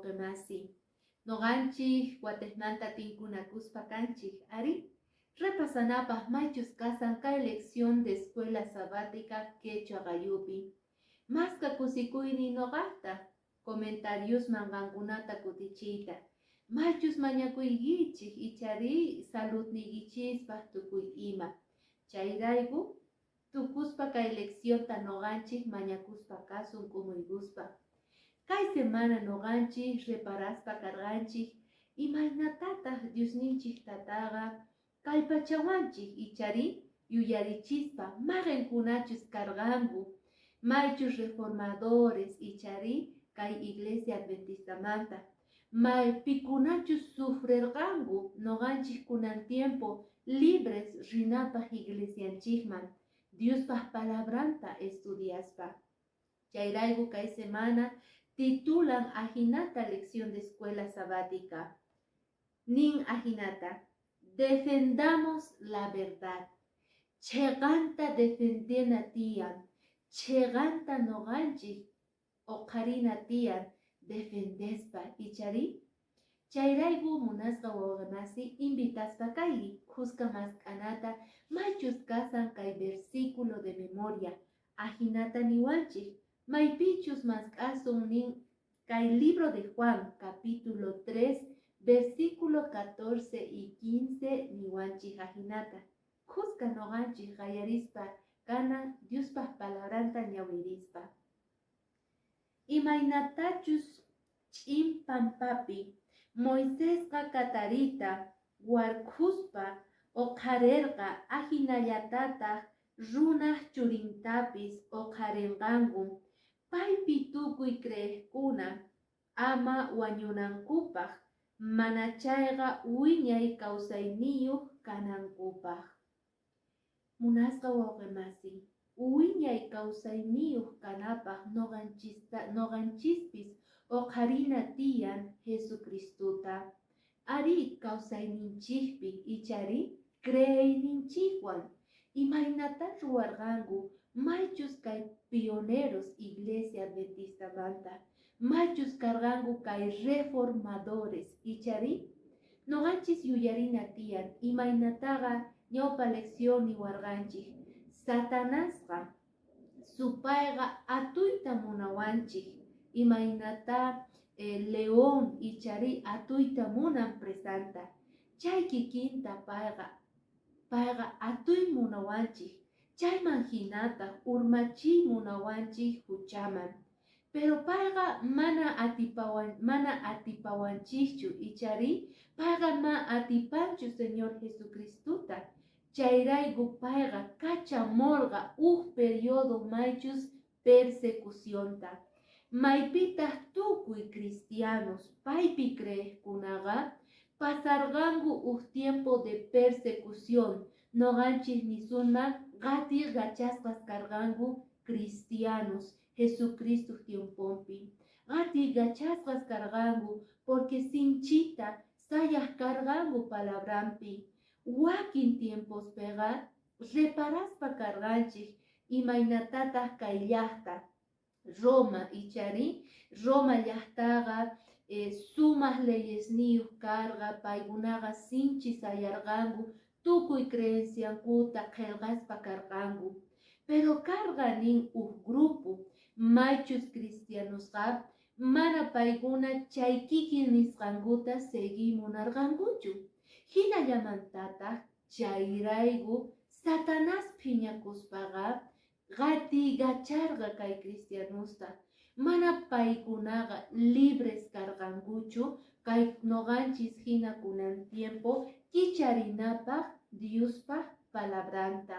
Wawqi masi, noqanchik watejmanta tinkunakuspa kanchik, arí, repasanapaq maychus kasan kay lección de escuela sabática quechua qallupi. Maska kusikuyniy noqaqta comentariosman qankunata kutichiyta. Maychus mañakuykichik icharí saludniykichispaq tukuy ima. Chayrayku tukuspa kay leccionta noqanchik mañakuspa kasun k'umuykuspa. Kay semana noqanchik reparaspa karqanchik imaynatataq Diosninchik tataqa kallpachawanchik icharí yuyarichispa maqinkunachus karqanku maychus reformadores icharí kay iglesia adventistamanta maypikunachus sufrirqanku noqanchik kunan tiempo libres rinapaq iglesianchikman Diospaq palabranta estudiaspa. Chayrayku kay semana titulan ajinata lección de escuela sabática. Nin ajinata: "Defendamos la verdad". Cheqanta defendena tiyan, cheqanta noqanchik uqharina tiyan defendespa icharí. Chayrayku munasqa wawqi masi invitaspa kayki khuska mask'anata maychus kasan kay versículo de memoria ajinata niwanchik maypichus mask'asun nin kay libro de Juan capítulo 3 versículo 14 y 15 niwanchik ajinata khuska noqanchik qallarispa kana Diospaq palabranta ñawirispa. Imaynatachus ch'in pampapi Moisesqa katarita warkhuspa uqharirqa ajinallatataq runaj churintapis uqharinqanku paypi tukuy creejkuna ama wañunankupaq manachayqa wiñay kawsayniyuq kanankupaq. Munasqa wawqi masi, wiñay kawsayniyuq kanapaq noqanchista noqanchispis uqharina tiyan Jesucristota. Arí, kawsayninchikpi icharí creeyninchikwan imaynata ruwarqanku maychus kay pioneros iglesia adventistamanta maychus karqanku kay reformadores icharí noqanchis yuyarina tiyan imaynataqa ñawpa lección niwarqanchik Satanasqa supayqa atuyta munawanchik imaynata león icharí atuyta munan presanta chay kikinta payqa atuy munawanchik chayman hinataq urmachiy munawanchik huchaman pero payqa mana atipawanchikchu icharí payqa ma atipanchu Señor Jesucristota chayrayku payqa kachamurqa uj periodo maychus persecucionta maypitaq tukuy cristianos paypi creejkunaqa pasarqanku uj tiempo de persecución noqanchik nisunman qatiykachasqas karqanku cristianos Jesucristo tiemponpi qatiykachasqas karqanku porque sinchita sayaq karqanku palabranpi wakin tiempospiqa reparaspa karqanchik imaynatataq kay llaqta Roma icharí Roma llaqtaqa sumaq leyesniyuq karqa paykunaqa sinchi sayarqanku tukuy creenciankuta qillqaspa karqanku pero karqa nin uj grupo maychus cristianosqa mana paykuna chay kikin nisqankuta seguiy munarqankuchu hinallamantataq chayrayku Satanás phiñakuspaqa qatiykacharqa kay cristianosta mana paykunaqa libres karqankuchu kay noqanchis hina kunan tiempo kicharinapaq Diospaq palabranta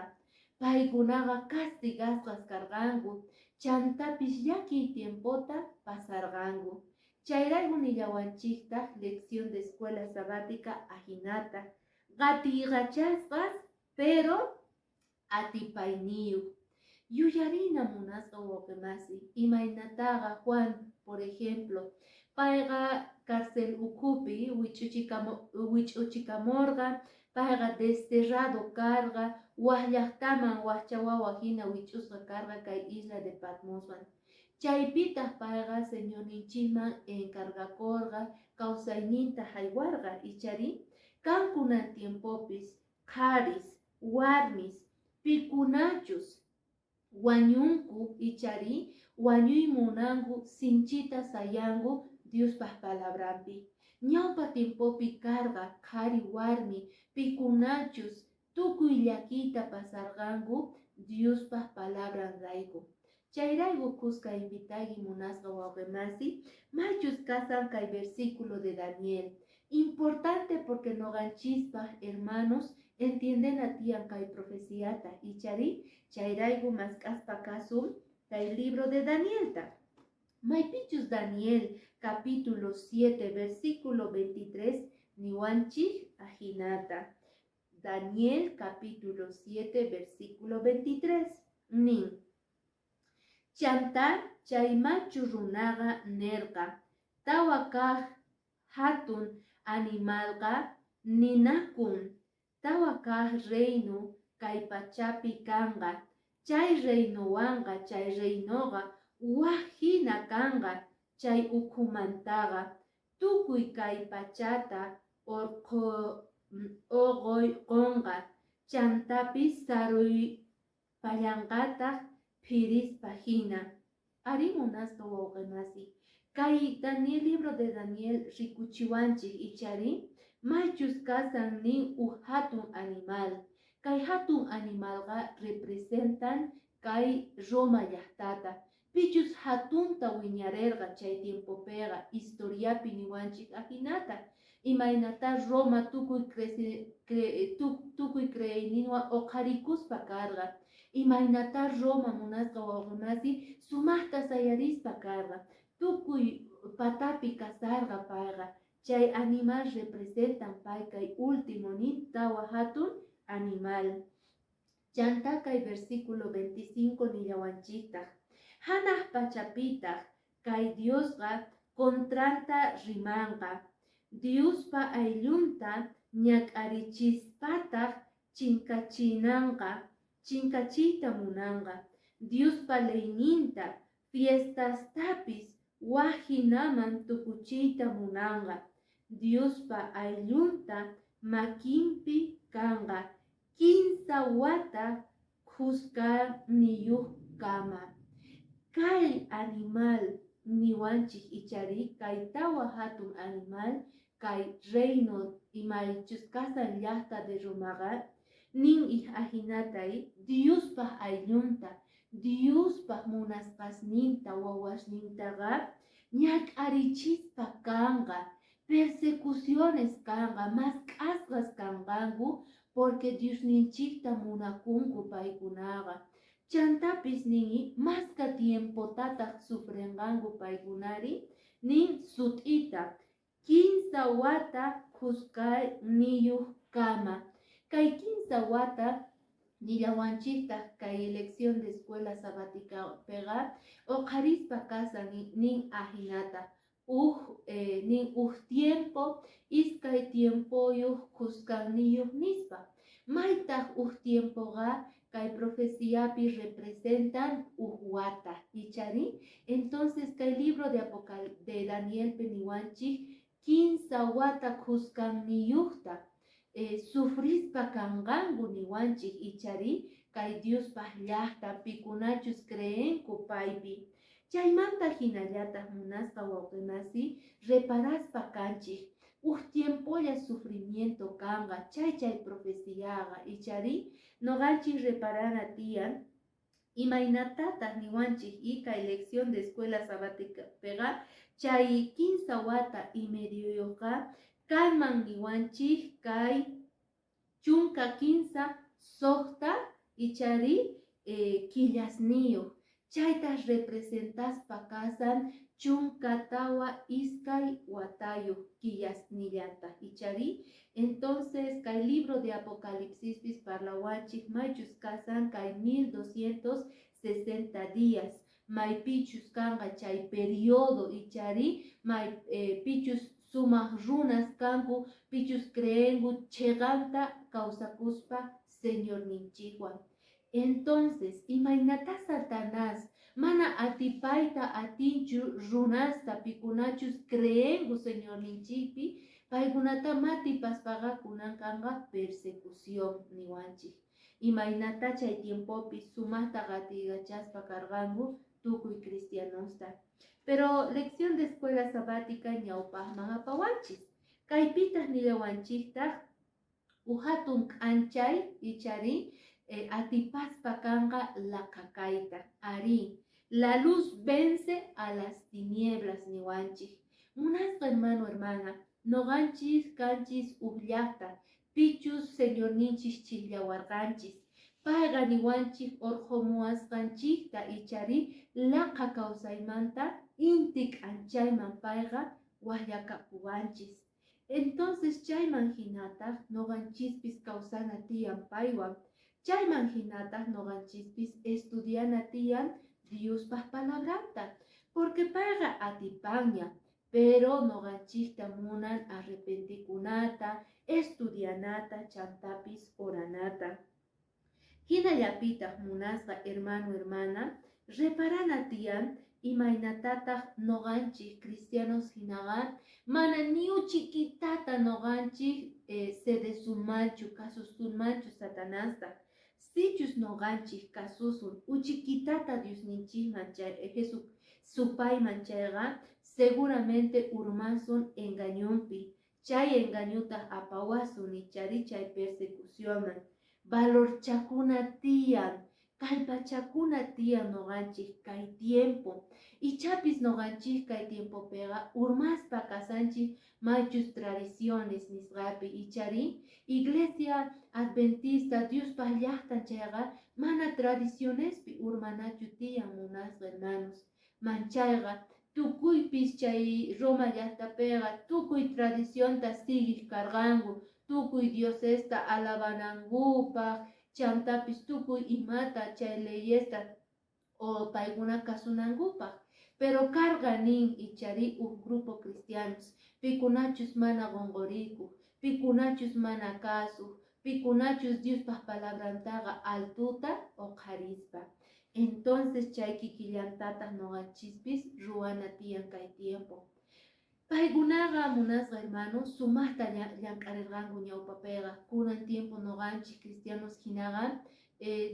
paykunaqa castigasqas karqanku chantapis llakiy tiempota pasarqanku chayrayku nillawanchiktaq lección de escuela sabática ajinata qatiykachasqas pero atipayniyuq yuyarina munasqa wawqi masi imaynataqa Juan por ejemplo payqa cárcel ukhupi wich'uchikamurqa payqa desterrado karqa wak llaqtaman wakcha wawa hina wich'usqa karqa kay isla de Patmoswan. Chaypitaq payqa Señorninchikman encargakurqa, kawsayninta haywarqa, ichari? Kan kunan tiempopis qharis, warmis, pikunachus wañunku, ichari wañuy munanku, sinchita sayanku Diospaq palabranpi. Ñawpa tiempopi karqa qhari warmi pikunachus tukuy llakiyta pasarqanku Diospaq palabranrayku. Chayrayku kuska invitayki, munasqa wawqimasi, maychus kasan kay versículo de Daniel. Importante porque noqanchispaq, hermanos, entiendena tiyan kay profeciata, ichari? Chayrayku mask'aspa kasun kay libro de Danielta. Maypichus Daniel capítulo 7 versículo 23 niwanchik ajinata. Daniel capítulo 7 versículo 23 nin: Chanta chay machu runaqa nerqa, tawa kaq jatun animalqa ninakun tawa kaq reino kay pachapi kanqa. Chay reinowanqa chay reinoqa waj jina kanqa chay ukhumantaqa tukuy kay pachata orqoykonqa, chantapis saruypallanqataq phirispa jina. Arí, munasqa wawqimasi, kay Daniel, libro de Daniel rikuchiwanchik, ichari? Maychus kasan nin uj hatun animal. Kay hatun animalqa representan kay Roma llaqtata. Pichus hatunta wiñarerqa chay tiempopiqa, historiapi niwanchik ajinata. Imaynata Roma tukuy creeyninwan uqharikuspa karqa. Imaynata Roma, munasqa wawqimasi, sumaqta sayarispa karqa. Tukuy patapi kasarqa payqa. Chay animal representan pay kay último nin tawa hatun animal. Chanta kay versículo 25 nillawanchiktaq: Hanaq pachapitaq kay Diosqa kontranta rimanqa. Diospa ayllunta ñak'arichispataq chinkachinanqa, chinkachiyta munanqa. Diospa leyninta, fiestastapis waj jinaman tukuchiyta munanqa. Diospa ayllunta makinpi kanqa kinsa wata khuskanniyuqkama. Kay animal niwanchik, ichari? Kay tawa hatun animal, kay reino imaychus kasan llaqta de Romaqa nin ajinata: Diospaq ayllunta, Diospaq munasqasninta, wawasnintaqa ñak'arichispa kanqa, persecuciones kanqa, mask'asqas kanqanku porque Diosninchikta munakunku paykunaqa. Chantapis nin maska tiempotataq sufrenqanku paykunari? Nin sut'ita kinsa wata khuskanniyuqkama. Kay kinsa wata nillawanchiktaq kay lección de escuela sabáticapiqa uqharispa kasan nin ajinata: uj nin uj tiempo, iskay tiempoyuq khuskanniyuq nispa. Maytaq uj tiempoqa? Kay profeciapi representan uj wata, ichari? Entonces kay libro de Danielpi niwanchik kinsa wata khuskanniyuqta sufrispa kanqanku niwanchik, ichari? Kay Diospaq llaqta pikunachus creenku paypi. Chaymanta hinallataq, munasqa wawqimasi, reparaspa kanchik uj tiempolla sufrimiento kanqa chay profeciaqa, ichari? Noqanchik reparana tiyan imaynatataq niwanchik y kay lección de escuela sabáticapiqa chay kinsa wata y medioyuqqa kanman niwanchik kay 13 suqta, ichari, killasniyuq. Chayta representaspa kasan 14 2 watayuq killasnillanta, ichari? Entonces kay libro de Apocalipsispis parlawanchik maychus kasan kay 1260 días, maypichus kanqa chay periodo, ichari? May pichus sumaq runas kanku, pichus creenku chiqanta kawsakuspa Señorninchikwan. Entonces, imaynata Satanás Mana atipayta atinchu runasta pikunachus creenku Señorninchikpi, paykunata matipaspaqa kunan kanqa persecución niwanchik. Imaynata chay tiempopi sumaqta qatiykachaspa karqanku tukuy cristianosta. Pero lección de escuela sabática ñawpaqman apawanchis. Kaypitaq nillawanchiktaq uj hatun k'anchay ichari atipaspa kanqa laqhakayta. Arí, la luz vence a las tinieblas niwanchik. Munasqa hermano, hermana, noqanchis kanchis uj llaqta, pichus Señorninchis chikllawarqanchis. Payqa niwanchik urqumuwasqanchikta ichari laqha kawsaymanta inti k'anchayman payqa waqllakapuwanchis. Entonces chayman hinataq noqanchispis kawsana tiyan paywan. Chayman hinataq noqanchispis estudiana tiyan Diospaq palabranta. Porque payqa atipanña, pero noqanchikta munan arrepentikunata, estudianata, chantapis oranata. Hinallapitaq munasqa hermano, hermana, reparana tiyan imaynatataq noqanchik cristianos hinaqa mana ni chiquitata noqanchik cedesunmanchu, kasusunmanchu Satanasta. Sichus noqanchik kasusun uchiquitata Diosninchikman chay Jesús supayman chayqa seguramente urmasun engañonpi. Chay engañota apawasun ichari chay persecucionman. Valorchakuna tiyan, kallpachakuna tiyan noqanchik kay tiempo. Ichapis noqanchik kay tiempopiqa urmaspa kasanchik maychus tradiciones nisqapi ichari iglesia adventista Diospaq llaqtan chayqa mana tradicionespi urmanachu tiyan, munasqa hermanos. Manchayqa tukuypis chay Roma llaqtapiqa tukuy tradicionta siguiq karqanku, tukuy diosesta alabanankupaq, chantapis tukuy imata chay leyesta o paykuna kasunankupaq. Pero karqa nin ichari uj grupo cristianos, pikunachus mana qunqurikuq, pikunachus mana kasuq, pikunachus Diospaq palabrantaqa altuta uqharispa. Entonces chay kikillantataq noqanchispis ruwana tiyan kay tiempo. Paykunaqa munasqa hermanos sumaqta llank'arirqanku ñawpapiqa. Kunan tiempo noqanchik cristianos hinaqa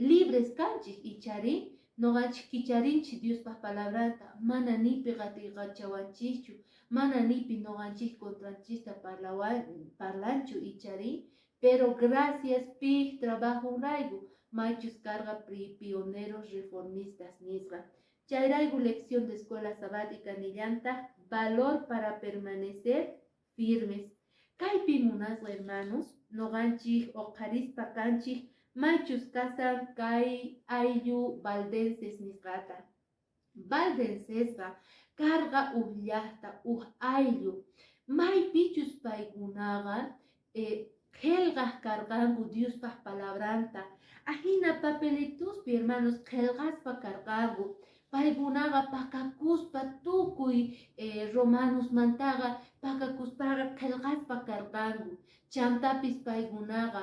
libres kanchik ichari noqanchik kicharinchik Diospaq palabranta, mana nipi qatiqachawanchikchu, mana nipi noqanchik contranchista parlanchu ichari, pero gracias pij trabajorayku maychus karqa pioneros reformistas nisqa. Chayrayku lección de escuela sabática nillantaq valor para permanecer firmes. Kaypi munasqa hermanos, noqanchik uqharispa kanchik maychus kasan kay ayllu valdenses nisqata. Valdensesqa karqa uj llaqta, uj ayllu, maypichus paykunaqa qillqaq karqanku Diospaq palabranta. Ajina papelituspi hermanos qillqaspa karqanku. Paykunaqa pakakuspa tukuy romanosmantaqa pakakuspaqa qillqaspa karqanku. Chantapis paykunaqa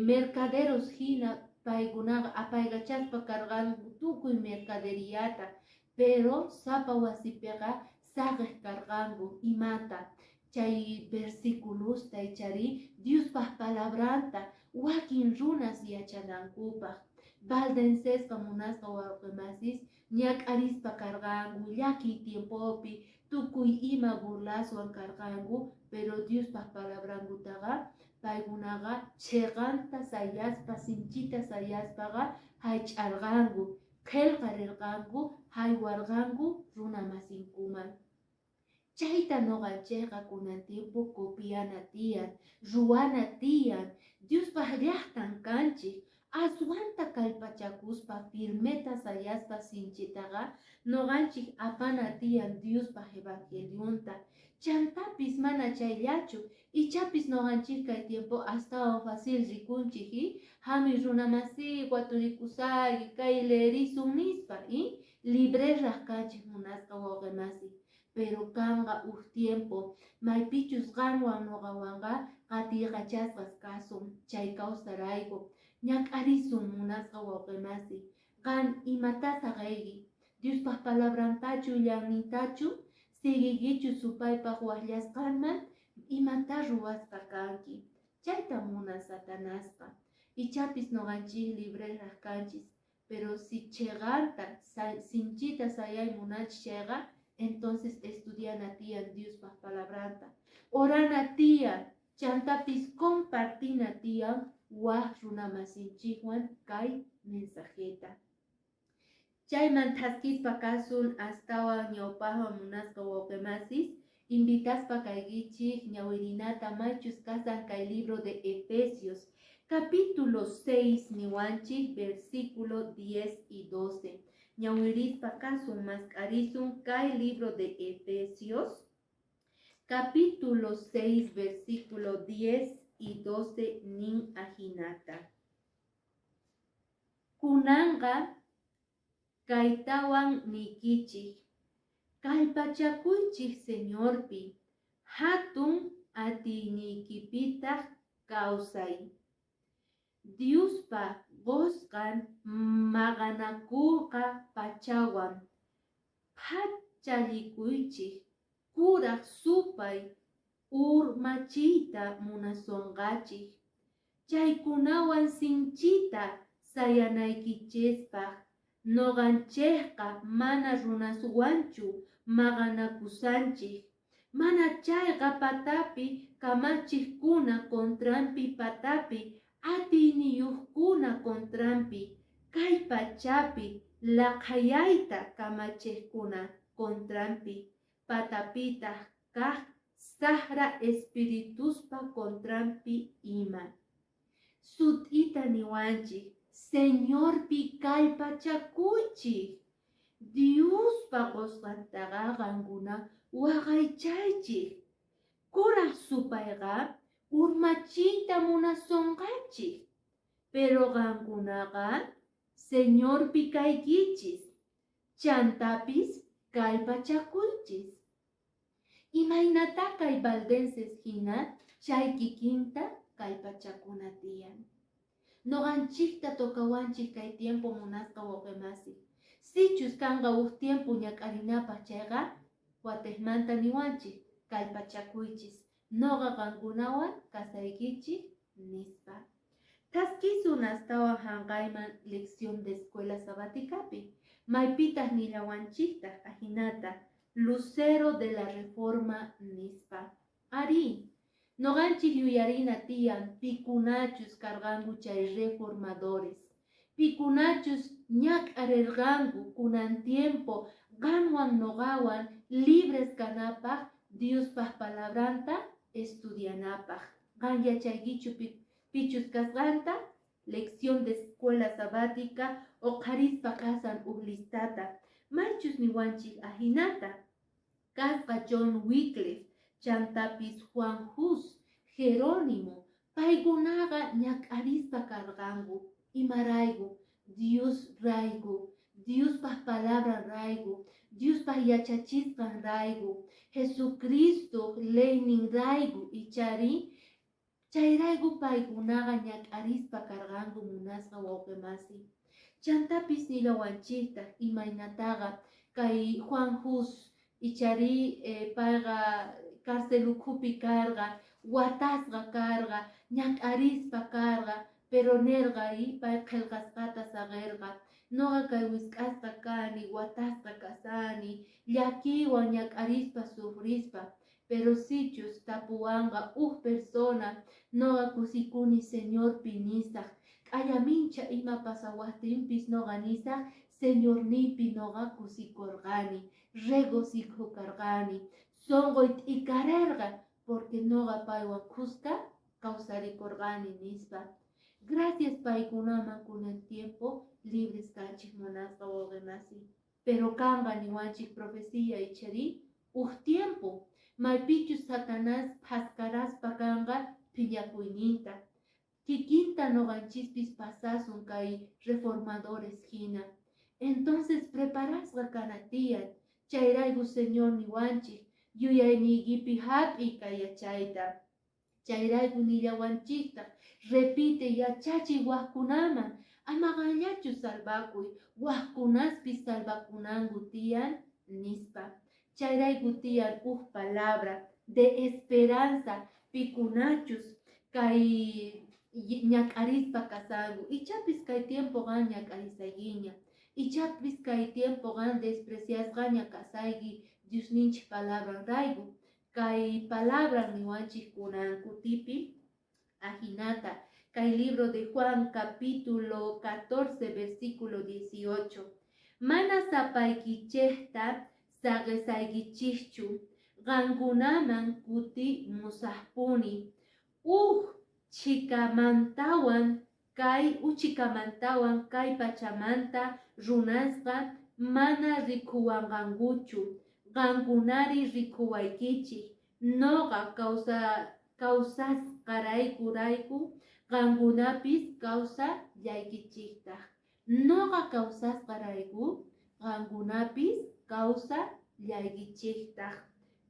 mercaderos hina paykunaqa apaykachaspa karqanku tukuy mercaderiata, pero sapa wasipiqa saqiq karqanku imata chay versículosta ichari Diospaq palabranta wakin runas yachanankupaq. Valdensesqa munasqa wawqimasis ñak'arispa karqanku llakiy tiempopi tukuy ima burlaswan karqanku, pero Diospaq palabrankutaqa paykunaqa chiqanta sayaspa sinchita sayaspaqa haych'arqanku, qillqarirqanku, haywarqanku runamasinkuman. Chayta noqanchikqa kunan tiempo copiana tiyan, ruwana tiyan, Diospaq llaqtan kanchik, aswanta kallpachakuspa firmeta sayaspa sinchitaqa noqanchik apana tiyan Diospaq evangelionta. Chantapis mana chayllachu, ichapis noqanchik kay tiempo astawan fácil rikunchik, hami runamasi waturikusayki kay leerisun nispa, libreraq kanchik munasqa wawqimasi. Pero kanqa uj tiempo maypichus qanwan noqawanqa qatiykachasqas kasun chay kawsarayku. Ñak'arisun munasqa wawqimasi, qan imata saqayki? Diospaq palabrantachu, ñannintachu, siguiykichu supaypaq waqllasqanman, imata ruwaspa kanki. Chayta munan Satanasqa. Ichapis noqanchis libreraq kanchis, pero si cheqanta, sinchita sayay munanchis chayqa, entonces estudiana tiyan Diospaq palabranta. Orana tiyan, chantapis compartina tiyan waj runamasinchikwan kay mensajeta. Chayman thaskispa kasun astawan ñawpaqman, munasqa wawqimasis, invitaspa kaykichik ñawirinata maychus kasan kay libro de Efesios, capítulo 6 niwanchik, versículo 10 y 12. Ñawirispa kasun, mask'arisun kay libro de Efesios, capítulo 6, versículo 10 y 12 nin ajinata. Kunanqa kaytawan niykichik, kallpachakuychik Señorpi, hatun atiyniykipitaq kawsay. Diospa qusqan maqanakuqa pachawan p'achallikuychik, kuraq supay urmachiyta munasonqachik. Chaykunawan sinchita sayanaykichispaq. Noqanchikqa mana runaswanchu maqanakusanchik, mana chayqa patapi kamachiqkuna contranpi, patapi atiyniyuqkuna contranpi, kay pachapi laqhayayta kamachiqkuna contranpi, patapitaq kaq saqra espirituspa contranpi ima. Sut'ita niwanchik, Señorpi kallpachakuychik. Diospa qusqantaqa qankuna waqaychaychik. Kuraq supayqa urmachiyta munasonqachik, pero qankunaqa Señorpi kaykichis, chantapis kallpachakuychis. Imaynata kay valdenses hina chay kikinta kallpachakuna tiyan. Noqanchikta tocawanchik kay tiempo, munasqa wawqimasi. Sichus kanqa huk tiempo ñak'arinapaq chayqa, watejmanta niwanchik, kallpachakuychis, noqa qankunawan kasaykichik nispa. Thaskisun astawan hanqayman lección de escuela sabáticapi. Maypitaq nillawanchiktaq ajinata, lucero de la reforma nispa. Ari, noqanchik yuyarina tiyan pikunachus karqanku chay reformadores. Pikunachus ñak'arirqanku kunan tiempo qanwan noqawan libres kanapaq, Diospaq palabranta estudianapaq. Qan yachaykichu pichus kasqanta? Lección de escuela sabática uqharispa kasan uj listata. Maychus niwanchik ajinata. Kasqa John Wycliffe, chantapis Juan Hus, Jerónimo, paykunaqa ñak'arispa karqanku. Imarayku? Dios rayku, Diospaq palabra rayku, Diospaq yachachisqan rayku, Jesucristo leynin rayku, ichari chayrayku paykunaqa ñak'arispa karqanku, munasqa wawqimasi. Chantapis nillawanchiktaq imaynataqa kay Juan Hus, ichari payqa cárcel ukhupi karqa, watasqa karqa, ñak'arispa karqa, pero nirqa pay qillqasqata saqirqa, noqa kay wisk'asqa kani, watasqa kasani, llakiywan ñak'arispa sufrispa, pero sichus tapuwanqa uj persona, noqa kusikuni Señorpi nisaq, k'allamincha ima pasawaqtinpis noqa nisaq, Señorniypi noqa kusikurqani, regocijo karqani, sonqoy t'ikararqa, porque noqa paywan khuska kawsarikurqani nispa. Gracias paykunaman kunan tiempo libres kanchik, munasqa wawqimasi. Pero kanqa niwanchik profecía, ichari uj tiempo maypichus Satanás phaskaraspa kanqa phiñakuyninta. Kikinta noqanchispis pasasun kay reformadores hina. Entonces preparasqa kana tiyan. Chayrayku Señor niwanchik, yuyayniykipi hap'iy kay yachayta. Chayrayku nillawanchiktaq, repite, yachachiy wajkunaman. Ama qanllachu salvakuy, wajkunaspis salvakunanku tiyan, nispa. Chayrayku tiyan uj palabra de esperanza pikunachus kay ñak'arispa kasanku. Ichapis kay tiempo qan ñak'arisaykiña. Ichapis kay tiempo qan despreciasqaña kasayki Diosninchik palabranrayku. Kay palabran niwanchik kunan kutipi ajinata. Kay libro de Juan capítulo 14 versículo 18. Mana sapaykichejta saqesaykichikchu, qankunaman kutimusaqpuni. Uj chhikamantawan kay uchikamantawan kay pachamanta runasqa mana rikuwanqankuchu, qankunari rikuwaykichik. Noqa kawsasqaraykurayku qankunapis kawsallaykichiktaq. Noqa kawsasqarayku qankunapis kawsallaykichiktaq.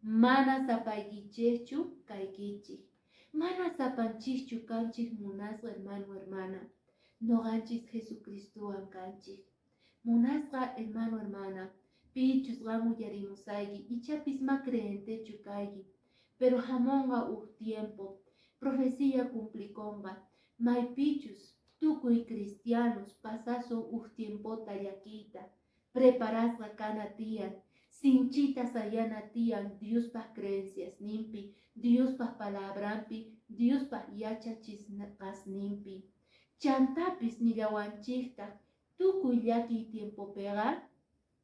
Mana sapaykichikchu kaykichik. Mana sapanchikchu kanchik munasqa hermano, hermana. Noqanchis Jesucristowan kanchik. Munasqa hermano, hermana, pichus qan uyarimusayki, ichapis ma creyentechu kayki, pero hamunqa uj tiempo, profecía cumplikonqa, maypichus tukuy cristianos pasasun uj tiempota llakiyta, preparasqa kana tiyan, sinchita sayana tiyan Diospaj creenciasninpi, Diospaj palabranpi, Diospaj yachachisqasninpi. Chantapis nillawanchiktaq tukuy llakiy tiempopiqa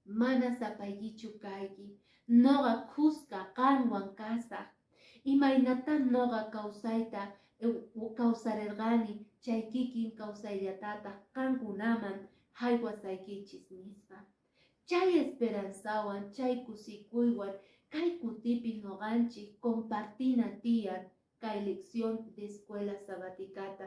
mana sapaykichu kayki, noqa khuska qanwan kasaq. Imaynata noqa kawsayta kawsarerqani chay kikin kawsayllatataq qankunaman haywasaykichis, nispa. Chay esperanzawan, chay kusikuywan kay kutipi noqanchik compartina tiyan kay lección de escuela sabaticata.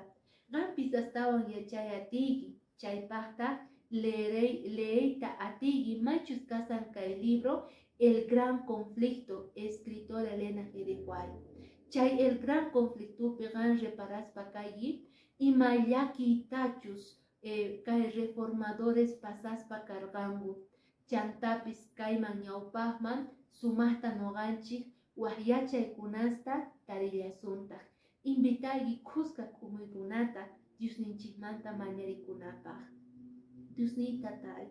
Qampis astawan yachay atiyki, chaypaqtaq leeyta atiyki maychus kasan kay libro El Gran Conflicto, escritora Elena G. de White. Chay El Gran Conflictopi qan reparaspa kayki ima llakiytachus kay reformadores pasaspa karqanku. Chantapis kayman ñawpaqman sumaqta noqanchik waj yachaykunasta tarillasuntaq. Invitayki khuska k'umuykunata Diosninchikmanta mañarikunapaq. Diosniy Tatay,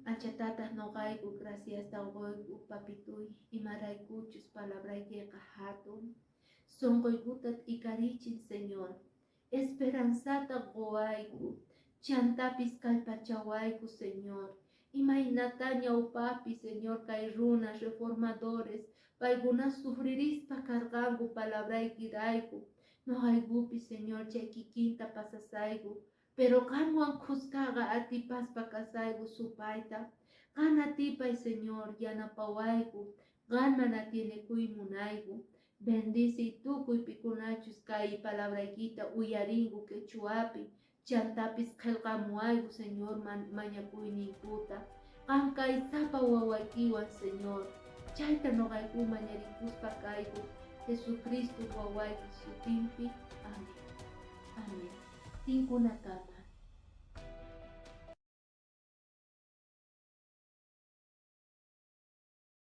anchatataq noqayku graciasta qoyku, papituy, imaraykuchus palabraykiqa hatun. Sonqoykuta t'ikarichin, Señor. Esperanzata qowayku, chantapis kallpachawayku, Señor. Imaynata ñawpapi, Señor, kay runas reformadores, paykuna sufririspa karqanku palabraykirayku. Noqaykupi, Señor, chay kikinta pasasayku. Pero qanwan khuskaqa atipaspa kasayku supayta. Qan atipay, Señor, yanapawayku. Qanman atienekuy munayku. Bendice tukuy pikunachus kay palabraykita uyarinku quechuapi. Chantapis qhelqamuwayku, Señor, mañakuyninkuta. Qan kay sapa wawaykiwan, Señor. Chayta noqayku mañarikuspa kayku Jesucristo wawayki sutinpi. Amén. Amén. Tinkunakama.